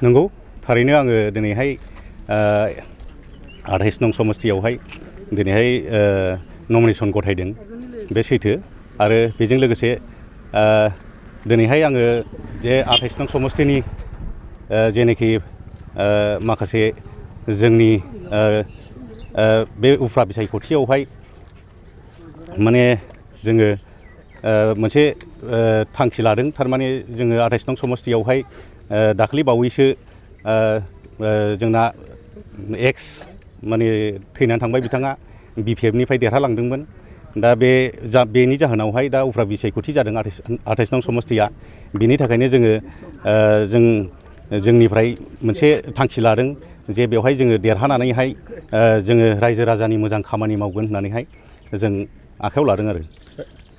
नंगौ थारैनो आङो दिनैहाय 28 नं समस्तियावहाय दिनैहाय नमिनेसन गथायदों बे सैथो आरो बेजों लोगोसे दिनैहाय आङो जे 28 नं समस्तिनि जेनोखि माखासे जोंनि बे उफ्रा बिसायख'थियावहाय माने जोङो मोनसे थांखि लादों थारमाने जोङो 28 नं समस्तियावहाय दाखालि बावैसो जोंना एक्स माने थैनानै थांबाय बिथाङा BPF निफ्राय देरहालांदोंमोन दा बेनि जाहोनावहाय दा उफ्रा बिसायख'थि जादों 28 नं समस्तिया बिनि थाखायनो जोंनिफ्राय मोनसे थांखि लादों जे बेवहाय जोङो देरहानानैहाय जोङो रायजो राजानि मोजां खामानि मावगोन होननानैहाय जों आखायाव लादों आरो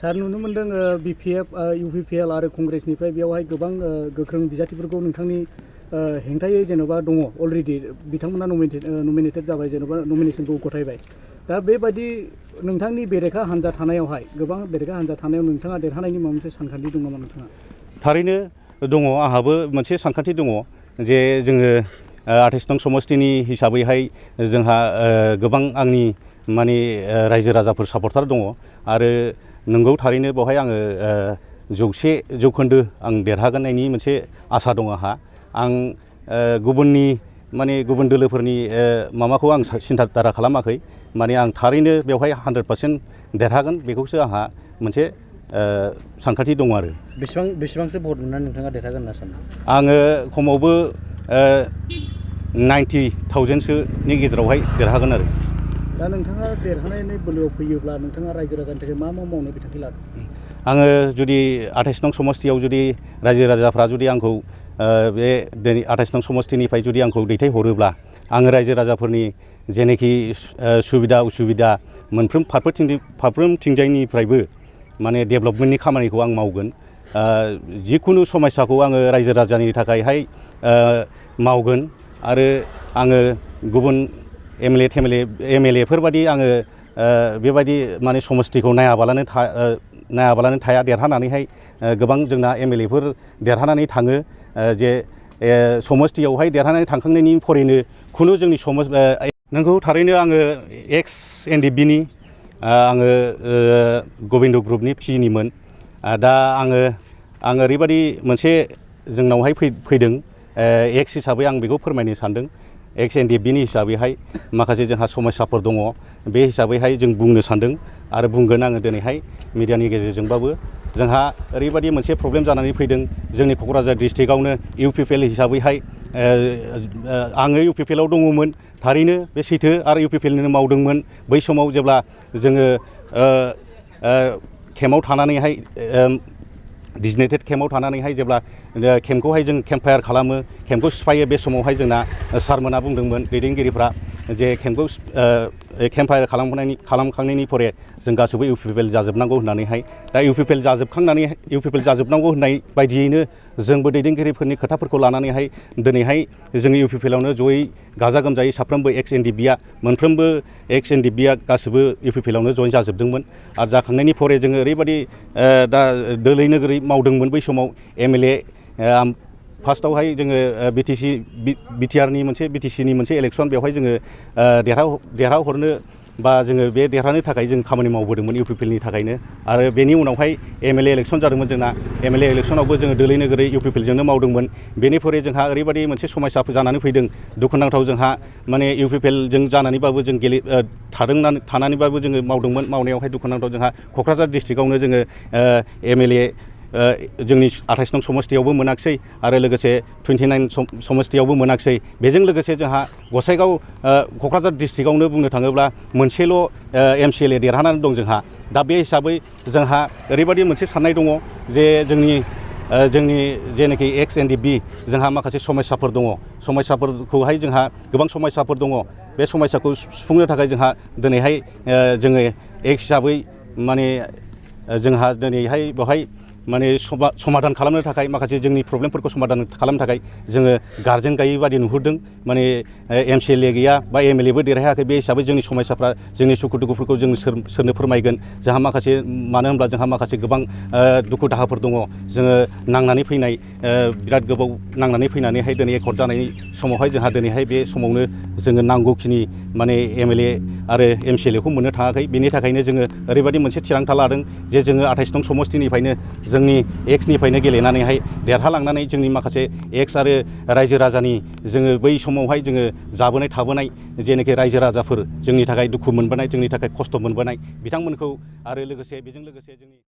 सार नुनो मोनदों BPF UPPL आरो कंग्रेसनिफ्राय बेवहाय गोबां गोख्रों बिजाथिफोरखौ नोंथांनि हेंथायै जेन'बा दङ अलरेडि बिथांमोना नमिनेटेड जाबाय जेन'बा नमिनेसनखौ गथायबाय दा बेबायदि नोंथांनि बेरेखा हान्जा थानायावहाय गोबां बेरेखा हान्जा थानायाव नोंथाङा देरहानायनि माबा मोनसे सानखान्थि दं नामा नोंथाङा? थारैनो दङ आंहाबो मोनसे सानखान्थि दङ जे जोङो 28 नं समस्तिनि हिसाबैहाय जोंहा गोबां आंनि माने रायजो राजाफोर सापर्टार दङ आरो नंगौ थारैनो बेवहाय आङो 100% आं देरहागोननायनि मोनसे आसा दं आंहा आं गुबुन दोलोफोरनि माबाखौ आं सिन्था दारा खालामाखै माने आं थारैनो बेवहाय 100% देरहागोन बेखौसो आंहा मोनसे सानखान्थि दं आरो बेसेबांसो भट मोननानै नोंथाङा देरहागोन होनना सानो? आङो खमावबो 90,000सोनि गेजेरावहाय देरहागोन आरो दा नोंथाङा देरहानायनि बोलोआव फैयोब्ला नोंथाङा रायजो राजानि थाखाय मा मावनो बिथांखि लादों? आङो जुदि 28 नं समस्तियाव जुदि रायजो राजाफ्रा जुदि आंखौ बे 28 नं समस्तिनिफ्राय जुदि आंखौ दैथायहरोब्ला आङो रायजो राजाफोरनि जेनोखि सुबिदा उसुबिदा फारफ्रोमथिंजायनिफ्रायबो माने डेभेलपमेन्टनि खामानिखौ आं मावगोन जिखुनु समस्याखौ आङो रायजो राजानि थाखायहाय मावगोन आरो आङो गुबुन MLA फोरबादि आङो बेबायदि माने समस्तिखौ नायाबालानो थाया देरहानानैहाय गोबां जोंना MLA फोर देरहानानै थाङो जे समस्तियावहाय देरहानानै थांखांनायनि फरेनो खुनु जोंनि नंगौ थारैनो आङो एक्स NDP-नि आङो गबिन्द ग्रुपनि PG-निमोन दा आङो ओरैबायदि मोनसे जोंनावहाय फैदों एक्स हिसाबै आं बेखौ फोरमायनो सानदों एक्स NDP-नि हिसाबैहाय माखासे जोंहा समस्याफोर दङ बे हिसाबैहाय जों बुंनो सानदों आरो बुंगोन आङो दिनैहाय मिडियानि गेजेरजोंबाबो जोंहा ओरैबायदि मोनसे प्रब्लेम जानानै फैदों जोंनि क'क्राझार डिस्ट्रिक्टआवनो UPPL हिसाबैहाय आङो UPPL-आव दङमोन थारैनो बे सैथो आरो UPPL-निनो मावदोंमोन बै समाव जेब्ला जोङो केम्पआव थानानैहाय डिजिनेटेड केम्पआव थानानैहाय जेब्ला केम्पखौहाय जों केम्पफायार खालामो केम्पखौ सिफायो बे समावहाय जोंना सारमोना बुंदोंमोन दैदेनगिरिफ्रा जे केम्पखौ केम्पफायार खालामखांनायनि परे जों गासैबो UPPL जाजोबनांगौ होननानैहाय दा UPPL जाजोबनांगौ होननाय बायदियैनो जोंबो दैदेनगिरिफोरनि खोथाफोरखौ लानानैहाय दिनैहाय जोङो UPPL-आवनो जयै गाजा गोमजायै साफ्रोमबो एक्स NDP-आ मोनफ्रोमबो एक्स NDP-आ गासिबो UPPL-आवनो जइन जाजोबदोंमोन आरो जाखांनायनि परे जोङो ओरैबायदि दा दोलै नोगोरै मावदोंमोन बै समाव MLA फार्स्टआवहाय जोङो BTR-नि मोनसे BTC-नि मोनसे इलेक्सन बेवहाय जोङो देरहाहरनो बा जोङो बे देरहानो थाखाय जों खामानि मावबोदोंमोन UPPL-नि थाखायनो आरो बेनि उनावहाय MLA इलेक्सन जादोंमोन जोंना MLA इलेक्सनावबो जोङो दोलै नोगोरै UPPL-जोंनो मावदोंमोन बेनिफ्राय जोंहा ओरैबायदि मोनसे समस्या जानानै फैदों दुखुनांथाव जोंहा माने UPPL-जों जानानैबाबो जों थानानैबाबो जोङो मावदोंमोन मावनायावहाय दुखुनांथाव जोंहा क'क्राझार डिस्ट्रिक्टआवनो जोङो MLA जोंनि 28 नं समस्तियावबो मोनाखिसै आरो लोगोसे 29 समस्तियावबो मोनाखिसै बेजों लोगोसे जोंहा गसाइगाव क'क्राझार डिस्ट्रिक्टआवनो बुंनो थाङोब्ला मोनसेल' MCLA देरहानानै दं जोंहा दा बे हिसाबै जोंहा ओरैबायदि मोनसे साननाय दङ जे जोंनि जेनाखि एक्स NDP जोंहा माखासे समस्याफोर दङ समस्याफोरखौहाय जोंहा गोबां समस्याफोर दङ बे समस्याखौ सुफुंनो थाखाय जोंहा दिनैहाय जोङो एक्स हिसाबै माने जोंहा दिनैहाय बेवहाय माने समाधान खालामनो थाखाय माखासे जोंनि प्रब्लेमफोरखौ समाधान खालामनो थाखाय जोङो गारजेन गैयै बादि नुहुरदों। माने MCLA गैया बा MLA बो देरहायाखै, बे हिसाबै जोंनि समस्याफ्रा जोंनि सुखु दुखुफोरखौ जों सोरनो फोरमायगोन। जोंहा माखासे मानो होनब्ला जोंहा माखासे गोबां दुखु दाहाफोर दङ। जोङो नांनानै फैनाय बिराद गोबाव नांनानै फैनानैहाय दिनै एकर्ड जानायनि समावहाय जोंहा दिनैहाय बे समावनो जोङो नांगौखिनि माने MLA आरो MCLA खौ मोननो थाङाखै। बेनि थाखायनो जोङो ओरैबायदि मोनसे थिरांथा लादों जे जोङो 28 नं समस्तिनिफ्रायनो जोंनि एक्सनिफ्रायनो गेलेनानैहाय देरहालांनानै जोंनि माखासे एक्स आरो रायजो राजानि जोङो बै समावहाय जोङो जाबोनाय थाबोनाय जेनाखि रायजो राजाफोर जोंनि थाखाय दुखु मोनबोनाय, जोंनि थाखाय खस्थ' मोनबोनाय बिथांमोनखौ आरो लोगोसे बेजों लोगोसे जोंनि